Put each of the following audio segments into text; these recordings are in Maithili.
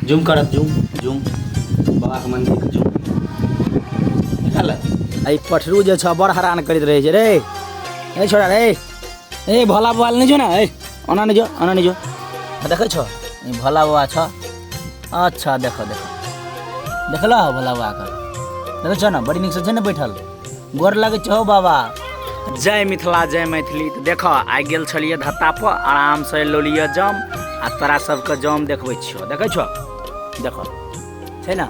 जूम कर, जूम जूम, बाबाके मन्दिरके जूम देखल। एहि पठरू जे छौ बड़ हरान करैत रहै छै रे। ए छोड़ा रे, ए भोला बाबा नहि जो ने, ए ओना नहि जो, ओना नहि जो। देखै छौ ई भोला बाबा छौ? अच्छा देखो देखो, देखल भोला बाबाके? देखै छौ ने, बड़ी नीकसँ छै ने बैठल। गोर लगै छौ बाबा। जय मिथिला, जय मैथिली। तऽ देखऽ, आइ गेल छलियै धत्ता पर, आरामसँ लोलियै जाम आ तोरा सबके जाम देखबै छियौ। देखै छौ? देखो छै ने,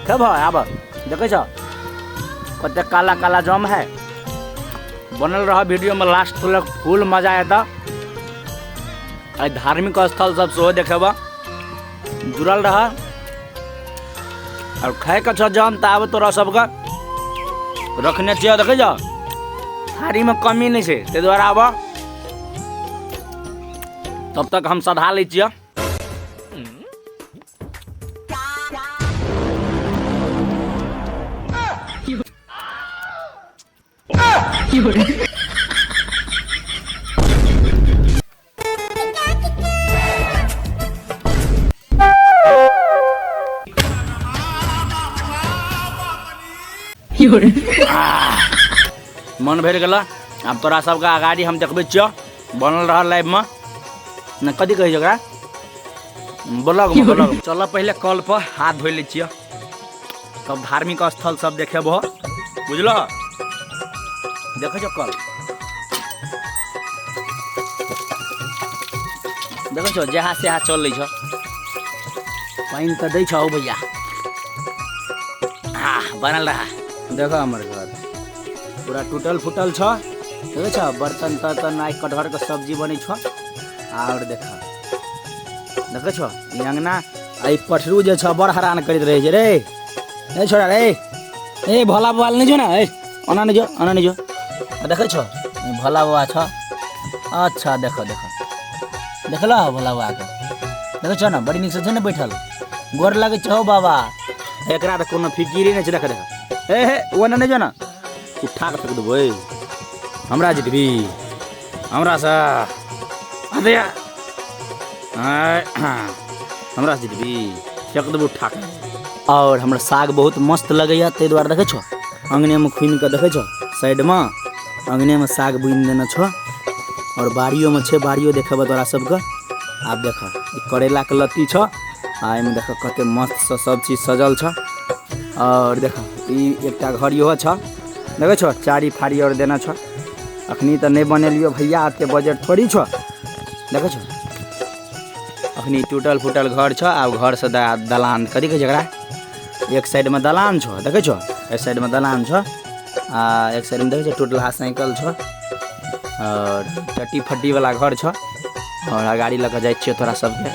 खेबह? आब देखै छौ कते काला काला जाम है। बनल रह वीडियोमे लास्ट तक, फुल मजा एतऽ। आइ धार्मिक स्थल सब सेहो देखेबह, जुड़ल रह। और खाइके छौ जाम तऽ आब तोरा सबके रखने छियौ। देखै छौ, थारीमे कमी नहि छै, ताहि दुआरे आब तब तक हम सधा लै छियौ। मन भरि गेल। आब तोरा सबके अगाड़ी हम देखबै छियौ, बनल रहल लाइवमे ने। कथी कहै छै ओकरा? ब्लॉगमे, ब्लॉग। चल पहिले कल पर हाथ धोइ लै छियौ, तब धार्मिक स्थल सब देखेबो, बुझलो? देखै छौ कल? देखै छौ, जहाँ सेहा चलै छौ। पानि तऽ दै छौ भैया। हाँ, बनल रहा। देखो, हमर घर पूरा टूटल फूटल छौ, देखै छौ? बर्तन तर्तन। आइ कटहरके सब्जी बनै छौ। आओर देख, देखै छौ ई अङ्गना? एहि पठरू जे छौ बड़ हरान करैत रहै छै रे। ए छोड़ा रे, ए भोला बाबा नहि जो ने, ए ओना नहि जो, ओना नहि जो। देखै छौ ई भोला बाबा छौ? अच्छा देखो देखो, देखल भोला बाबाके? देखै छौ ने, बड़ी नीकसँ छै ने बैठल। गोर लगै छौ बाबा। एकरा तऽ कोनो फिकिरे नहि छै। देख देख, हे हे, ओना नहि जो ने, उठा कऽ फेक देबै। हमरा जितबी हमरासँ? अरे हमरा जितबी? फेक देबो उठा कऽ। आओर हमर साग बहुत मस्त लगैए, ताहि दुआरे देखै छौ अङ्गनेमे खुनि कऽ, देखै छौ, साइडमे अङ्गनेमे साग बुनि देने छौ। आओर बाड़ियोमे छै, बाड़ियो देखेबै तोरा सबके। आब देख, ई करैलाके लत्ती छौ आ एहिमे देख कते मस्तसँ सब चीज सजल छौ। आओर देख, ई एकटा घर इहो छौ, देखै छौ? चारी फारी आओर देने छौ। अखनी तऽ नहि बनेलियो भैया, एते बजट थोड़ी छौ। देखै छौ, अखनी टूटल फूटल घर छौ। आब घरसँ दलान, कथी कहै छै एकरा? एक साइडमे दलान छौ, देखै छौ? एक साइडमे दलान छौ आ एक साइडमे देखै छौ टूटलहा साइकिल छौ आओर टट्टी फट्टी वाला घर छौ। आओर अगाड़ी लऽ कऽ जाइ छियौ तोरा सबके।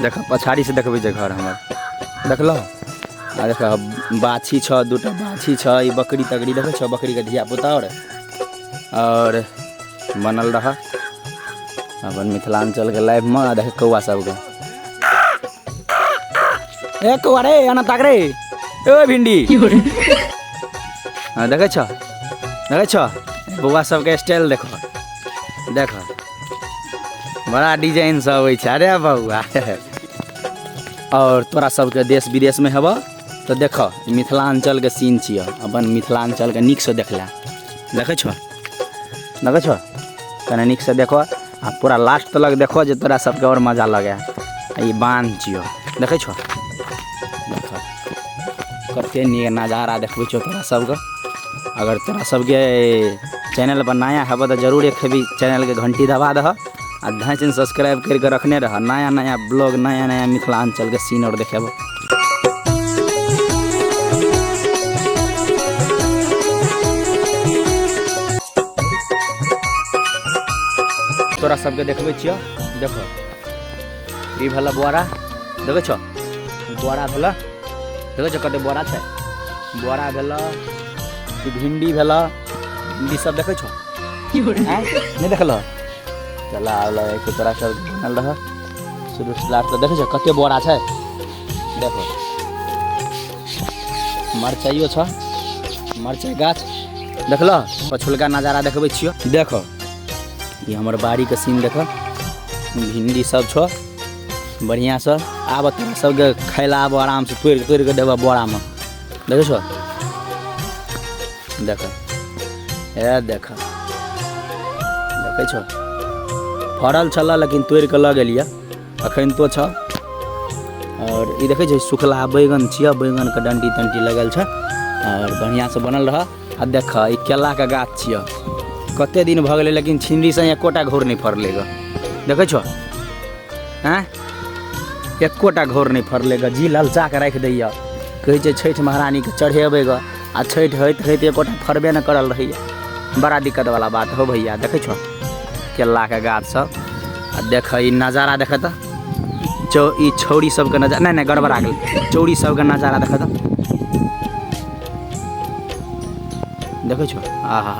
देख, पछाड़ीसँ देखबै छै घर हमर, देखलहो? आ देख, बाछी छौ, दूटा बाछी छौ। ई बकरी तकरी देखै छौ? बकरीके धिया पुता। आओर बनल रह अपन मिथिलाञ्चलके लाइफमे। आ देख कौआ सबके। ए कौआ रे, एना ताक रे। ए भिंडी, हाँ, देखै छौ? देखै छौ बौआ सबके स्टाइल? देखो देखो, बड़ा डिजाइन सब अबै छै। अरे बौआ, और तोरा सबके देश विदेशमे हेबऽ तऽ देख, मिथिलाञ्चलके सीन छियै। अपन मिथिलाञ्चलके नीकसँ देख ले। देखै छौ? देखै छौ? कने नीकसँ देखो आ पूरा लास्ट तलक देखो जे तोरा सबके आओर मजा लगे। ई बान्ह छियौ, देखै छौ? देख, कते नीक नजारा देखबै छौ तोरा सबके। अगर तोरा सबके चैनल पर नया हेबऽ तऽ जरूर एक खेबी चैनलके घंटी दबा दहऽ आ धैन सब्सक्राइब करिके रखने रह। नया नया ब्लॉग, नया नया मिथिलाञ्चलके सीन आओर देखेबो। तोरा सबके देखबै छियौ। देखो, ई भेल बोरा, देखै छौ? बोरा भेल, देखै छौ कते बोरा छै? बोरा भेल, ई भिंडी भेल। भिंडी सब देखै छौ? नहि देखल? चल आब लगे कि तोरा सब बनल रह शुरू से लास्ट तक। देखै छौ कते बोरा छै? देखो, मरचाइयो छ, मरचाइ गाछ देखल? पछुलका नजारा देखबै छियौ। देखो, ई हमर बाड़ीके सीन देख, भिंडी सब छौ बढ़िआँसँ। आब तोरा सबके खाय लए आब आरामसँ तोड़ि तोड़ि कऽ देबऽ बोरामे। देखै छौ, देख, ए देख, देखै छौ, फड़ल छलऽ लेकिन तोड़ि कऽ लऽ गेलियै, अखन तो छौ। और ई देखै छै सुखला बैगन छियै, बैगनके डंटी तंटी लगल छै और बढ़िआँसँ बनल रह। आ देख, ई केलाके गाछ छियै, कते दिन भऽ गेलै लेकिन छिनरीसँ एकोटा घौर नहि फड़लै ग। देखै छौ, आँय, एकोटा घौर नहि फड़लै ग। जी ललचा कऽ राखि दैए, कहै छै छठि महारानीके चढ़ेबै ग, आ छठि होइत होइत एकोटा फड़बे नहि करल रहैए। बड़ा दिक्कतवला बात हो भैया। देखै छौ केलाके गाछ सब। आ देख ई नजारा देख तऽ, चौ ई छौड़ी सबके नजारा, नहि नहि गड़बड़ा गेल, चौड़ी सबके नजारा देख तऽ, देखै छौ। आहा,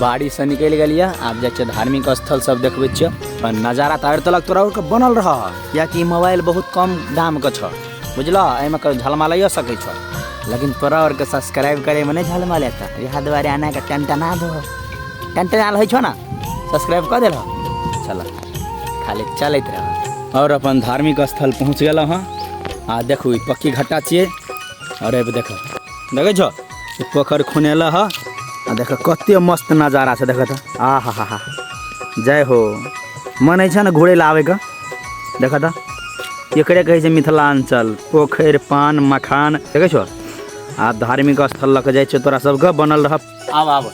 बाड़ीसँ निकलि गेलियै, आब जाइ छियै धार्मिक स्थल सब देखबै छियै। पर नजारा तऽ आरि तलक तोरा आरके बनल रह, किएकि मोबाइल बहुत कम दामके छौ, बुझलह, एहिमे झलमलाइयो सकै छौ, लेकिन तोरा आरके सब्सक्राइब करैमे नहि झलमलेतऽ, इएह दुआरे एना कऽ टनटना दहो, टनटनायल होइ छौ ने, सब्सक्राइब कऽ देलह, चल खाली चलैत रह। और अपन धार्मिक स्थल पहुँच गेलहुँ हँ। आ देखू ई पक्की घट्टा छियै। और एहि देख, देखै छौ ई पोखरि खुनेल हँ। आ देख कते मस्त नजारा छै, देख तऽ, आ हा हा हा, जय हो। मन होइ छै ने घुरै लए आबैके। देख तऽ, एकरे कहै छै मिथिलाञ्चल, पोखरि पान मखान। देखै छौ, आ धार्मिक स्थल लऽ कऽ जाइ छियौ तोरा सबके, बनल रह। आब आब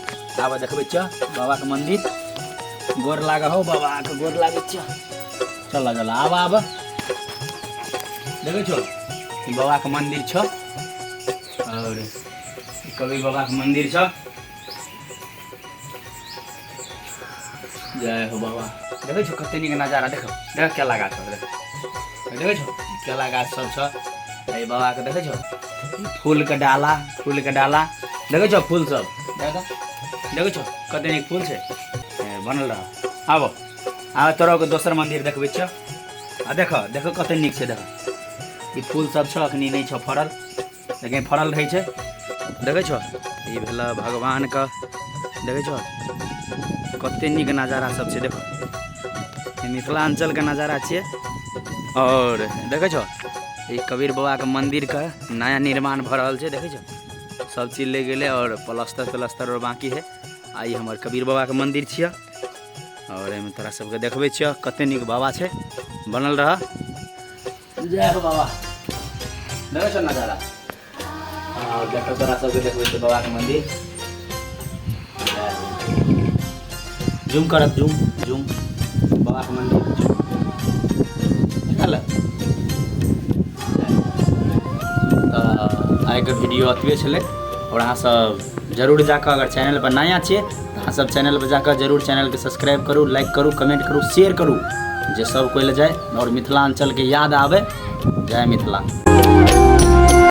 आब देखबै छियौ बाबाके मंदिर। गोर लाग हो बाबाके, गोर लागै छियौ। चल चल, आब आब देखै छौ ई बाबाके मंदिर छौ और ई कबीर बाबाके मंदिर छौ। जय हो बाबा। देखै छौ कते नीक नजारा, देखो देख केला गाछ सब, देख देखै छौ केला गाछ सब छौ। एहि बाबाके देखै छौ फूलके डाला, फूलके डाला देखै छौ, फूल सब देख, देखै छौ कते नीक फूल छै। बनल रह। आबो आब तोरा के दोसर मंदिर देखबै छियौ। आ देख, देखो कते नीक छै, देख ई फूल सब छौ, अखनी नहि छौ फड़ल, लेकिन फड़ल रहै छै। देखै छौ ई भेल भगवानके, देखै छौ कते नीक नजारा सब छै। देखो ई मिथिलाञ्चलके नजारा छियै। और देखै छौ ई कबीर बाबाके मन्दिरके नया निर्माण भऽ रहल छै, देखै छौ सब चीज लागि गेलै और प्लस्तर तलस्तर और बाकी है। आ ई हमर कबीर बाबाके मन्दिर छियै और एहिमे तोरा सबके देखबै छियौ कते नीक बाबा छै, बनल रह। जय हो बाबा। देखै छौ नजारा, और देखो तोरा सबके देखबै छियौ बाबाके मन्दिर। जूम करत, जूम जूम, बाबाके मन्दिर जूम देखल। तऽ आइके वीडियो एतबे छलै और अहाँ सब जरूर जाकऽ अगर चैनल पर नया छियै तऽ अहाँ सब चैनल पर जाकऽ जरूर चैनलके सब्सक्राइब करू, लाइक करू, कमेंट करू, शेयर करू, जे सब कोइ लए जाय और मिथिलाञ्चलके याद आबै। जय मिथिला।